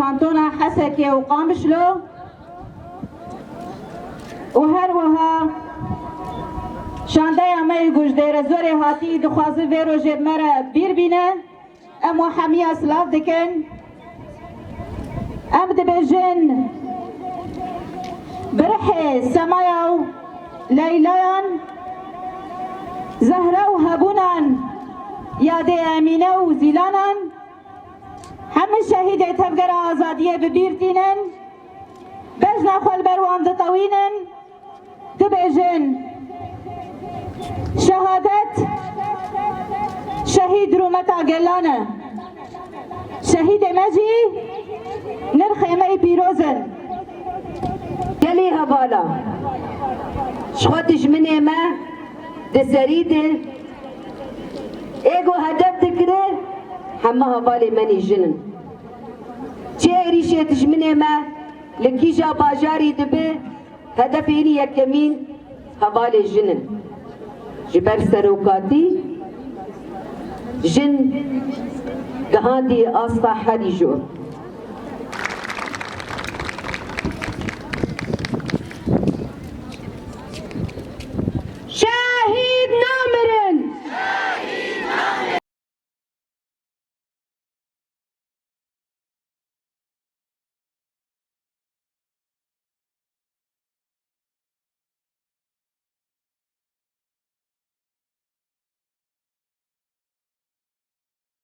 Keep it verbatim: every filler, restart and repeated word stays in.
Kantona Hesekê û Qamişlo û her wiha şandeya me yê ku ji Dêrezorê hatî, dixwazin vê rojê bi me re bîr bîne. Em we hemiya silav dikin. Em dibêjin, bi rihê Semaya û Leylayan, Zehra û Hebûnan, yadê Emîne û Zîlanan, hemî şehîdê Tevgera Azadiyê bi bîr tînin, bejna xwe li ber wan ditewînin. Dibêjin, şehadet şehîd rûmeta gelan e. Şehîdê me jî nirxê me yî pîroz in. Gelî hevala, ji xwe dijminê me di serî de ê ku hedef dikire, heme hevalê me nî jin in. Çi êrîşê dijminê me li kîja bajarî dibe, hedefê hînî yekemîn hevalê jin in. Ji ber serokatî jin gihandî asta herî jor.